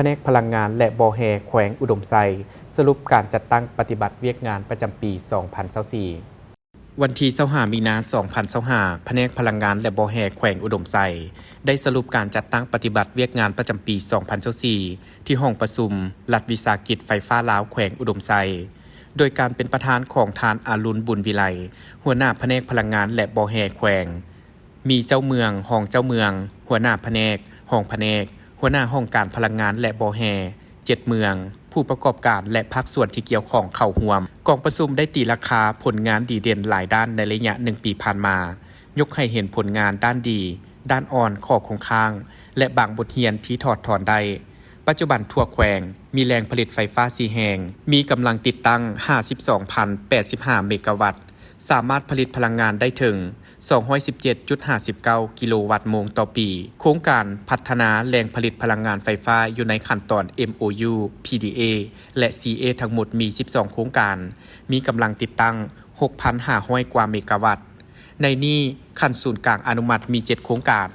ພະແນກພະລັງງານ ແລະ ບໍ່ແຮ່ ແຂວງອຸດົມໄຊ ສະຫຼຸບການຈັດຕັ້ງປະຕິບັດວຽກງານປະຈຳປີສອງພັນຊາວສີ່. ວັນທີຊາວຫ້າ ມີນາ ສອງພັນຊາວຫ້າ, ພະແນກພະລັງງານ ແລະ ບໍ່ແຮ່ ແຂວງອຸດົມໄຊ ໄດ້ສະຫຼຸບການຈັດຕັ້ງປະຕິບັດວຽກງານປະຈຳປີສອງພັນຊາວສີ່ ທີ່ຫ້ອງປະຊຸມລັດວິສາຫະກິດໄຟຟ້າລາວ ແຂວງອຸດົມໄຊ ໂດຍການເປັນປະທານຂອງທ່ານ ອາລຸນ ບຸນວິໄລ ຫົວໜ້າພະແນກພະລັງງານ ແລະ ບໍ່ແຮ່ ແຂວງ. ມີເຈົ້າເມືອງ, ຮອງເຈົ້າເມືອງ, ຫົວໜ້າພະແນກ, ຮອງພະແນກ, ຫົວໜ້າຫ້ອງການພະລັງງານ ແລະ ບໍ່ແຮ່ ເຈັດເມືອງ, ຜູ້ປະກອບການ ແລະ ພາກສ່ວນທີ່ກ່ຽວຂ້ອງເຂົ້າຮ່ວມ. ກອງປະຊຸມໄດ້ຕີລາຄາຜົນງານດີເດັ່ນຫຼາຍດ້ານໃນໄລຍະໜຶ່ງປີຜ່ານມາ, ຍົກໃຫ້ເຫັນຜົນງານດ້ານດີ, ດ້ານອ່ອນ, ຂໍ້ຄົງຄ້າງ ແລະ ບາງບົດຮຽນທີ່ຖອດຖອນໄດ້. ປັດຈຸບັນທົ່ວແຂວງມີແຫຼ່ງຜະລິດໄຟຟ້າສີ່ແຫ່ງ, ມີກຳລັງຕິດຕັ້ງຫ້າສິບສອງພັນແປດສິບຫ້າເມກາວັດ, ສາມາດຜະລິດພະລັງງານໄດ້ເຖິງສອງຮ້ອຍສິບເຈັດຈຸດຫ້າສິບເກົ້າກິໂລວັດໂມງຕໍ່ປີ. ໂຄງການພັດທະນາແຫຼ່ງຜະລິດພະລັງງານໄຟຟ້າຢູ່ໃນຂັ້ນຕອນ ເອັມໂອຢູ ພີດີເອ ແລະ ຊີເອ ທັງໝົດມີສິບສອງໂຄງການ, ມີກຳລັງຕິດຕັ້ງຫົກພັນຫ້າຮ້ອຍກວ່າເມກາວັດ. ໃນນີ້, ຂັ້ນສູນກາງອະນຸມັດມີເຈັດໂຄງການ,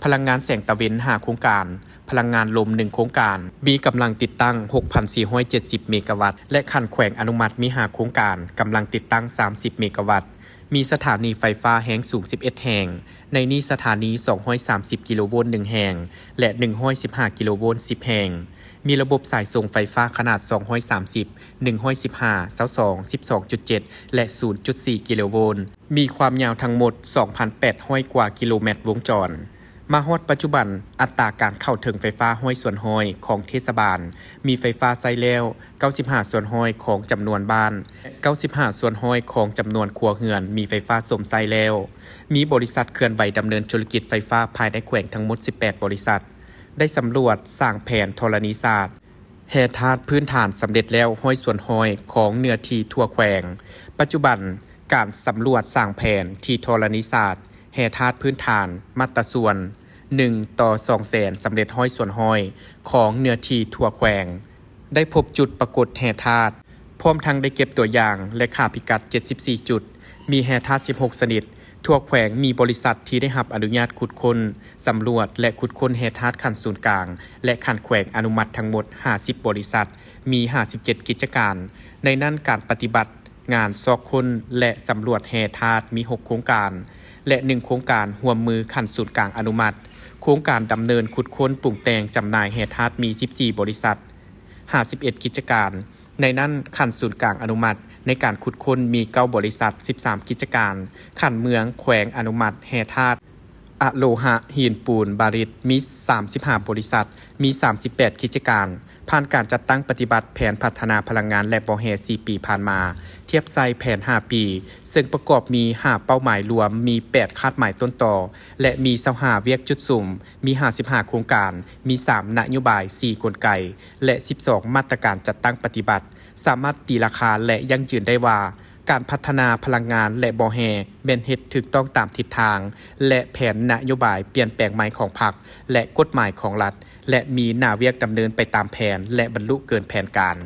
ພະລັງງານແສງຕາເວັນຫ້າໂຄງການ, ພະລັງງານລົມໜຶ່ງໂຄງການ, ມີກຳລັງຕິດຕັ້ງຫົກພັນສີ່ຮ້ອຍເຈັດສິບເມກາວັດ ແລະ ຂັ້ນແຂວງອະນຸມັດມີຫ້າໂຄງການ, ກຳລັງຕິດຕັ້ງສາມສິບເມກາວັດ, ມີສະຖານີໄຟຟ້າແຮງສູງສິບເອັດແຫ່ງ, ໃນນີ້ສະຖານີສອງຮ້ອຍສາມສິບກິໂລໂວນໜຶ່ງແຫ່ງ ແລະ ໜຶ່ງຮ້ອຍສິບຫ້າກິໂລໂວນສິບແຫ່ງ, ມີລະບົບສາຍສົ່ງໄຟຟ້າຂະໜາດສອງຮ້ອຍສາມສິບ, ໜຶ່ງຮ້ອຍສິບຫ້າ, ຊາວສອງ, ສິບສອງຈຸດເຈັດ ແລະ ສູນຈຸດສີ່ກິໂລໂວນ. ມີຄວາມຍາວທັງໝົດສອງພັນແປດຮ້ອຍກວ່າກິໂລແມັດວົງຈອນ. ມາຮອດປັດຈຸບັນ, ອັດຕາການເຂົ້າເຖິງໄຟຟ້າຮ້ອຍສ່ວນຮ້ອຍຂອງເທດສະບານ ມີໄຟຟ້າໃຊ້ແລ້ວເກົ້າສິບຫ້າສ່ວນຮ້ອຍຂອງຈຳນວນບ້ານ, ເກົ້າສິບຫ້າສ່ວນຮ້ອຍຂອງຈຳນວນຄົວເຮືອນມີໄຟຟ້າຊົມໃຊ້ແລ້ວ. ມີບໍລິສັດເຄື່ອນໄຫວດຳເນີນທຸລະກິດໄຟຟ້າພາຍໃນແຂວງທັງໝົດສິບແປດບໍລິສັດ, ໄດ້ສຳຫຼວດສ້າງແຜນທໍລະນີສາດ ແຮ່ທາດພື້ນຖານສຳເລັດແລ້ວຮ້ອຍສ່ວນຮ້ອຍຂອງເນື້ອທີ່ທົ່ວແຂວງ. ປັດຈຸບັນ, ການສຳຫຼວດສ້າງແຜນທີ່ທໍລະນີສາດແຮ່ທາດພື້ນຖານມາດຕາສ່ວນໜຶ່ງຕໍ່ສອງແສນສຳເລັດຮ້ອຍສ່ວນຮ້ອຍຂອງເນື້ອທີ່ທົ່ວແຂວງ. ໄດ້ພົບຈຸດປາກົດແຮ່ທາດ, ພ້ອມທັງໄດ້ເກັບຕົວຢ່າງ ແລະ ຄ່າພິກັດເຈັດສິບສີ່ຈຸດ, ມີແຮ່ທາດສິບຫົກຊະນິດ. ທົ່ວແຂວງມີບໍລິສັດທີ່ໄດ້ຮັບອະນຸຍາດຂຸດຄົ້ນ, ສຳຫຼວດ ແລະ ຂຸດຄົ້ນແຮ່ທາດຂັ້ນສູນກາງ ແລະ ຂັ້ນແຂວງອະນຸມັດທັງໝົດຫ້າສິບບໍລິສັດ, ມີຫ້າສິບເຈັດກິດຈະການ. ໃນນັ້ນການປະຕິບັດງານຊອກຄົ້ນ ແລະ ສຳຫຼວດແຮ່ທາດມີຫົກໂຄງການ ແລະ ໜຶ່ງໂຄງການຮ່ວມມືຂັ້ນສູນກາງອະນຸມັດ. ໂຄງການດຳເນີນຂຸດຄົ້ນ, ປຸງແຕ່ງ, ຈຳໜ່າຍແຮ່ທາດມີສິບສີ່ບໍລິສັດ, ຫ້າສິບເອັດກິດຈະການ. ໃນນັ້ນ, ຂັ້ນສູນກາງອະນຸມັດໃນການຂຸດຄົ້ນມີເກົ້າບໍລິສັດ, ສິບສາມກິດຈະການ, ຂັ້ນເມືອງ, ແຂວງອະນຸມັດແຮ່ທາດອະໂລຫະ, ຫີນ, ປູນ, ບາລິດ ມີສາມສິບຫ້າບໍລິສັດ, ມີສາມສິບແປດກິດຈະການ. ຜ່ານການຈັດຕັ້ງປະຕິບັດແຜນພັດທະນາພະລັງງານ ແລະ ບໍ່ແຮ່ສີ່ປີຜ່ານມາ, ທຽບໃສ່ແຜນຫ້າປີ, ເຊິ່ງປະກອບມີຫ້າເປົ້າໝາຍລວມ, ມີແປດຄາດໝາຍຕົ້ນຕໍ ແລະ ມີຊາວຫ້າວຽກຈຸດສຸມ, ມີຫ້າສິບຫ້າໂຄງການ, ມີສາມນະໂຍບາຍ, ສີ່ກົນໄກ ແລະ ສິບສອງມາດຕະການຈັດຕັ້ງປະຕິບັດ, ສາມາດຕີລາຄາ ແລະ ຢັ້ງຢືນໄດ້ວ່າ ການພັດທະນາພະລັງງານ ແລະ ບໍ່ແຮ່ ແມ່ນເຮັດຖືກຕ້ອງຕາມທິດທາງ ແລະ ແຜນນະໂຍບາຍປ່ຽນແປງໃໝ່ຂອງພັກ ແລະ ກົດໝາຍຂອງລັດ ແລະ ມີໜ້າວຽກດຳເນີນໄປຕາມແຜນ ແລະ ບັນລຸເກີນແຜນການ.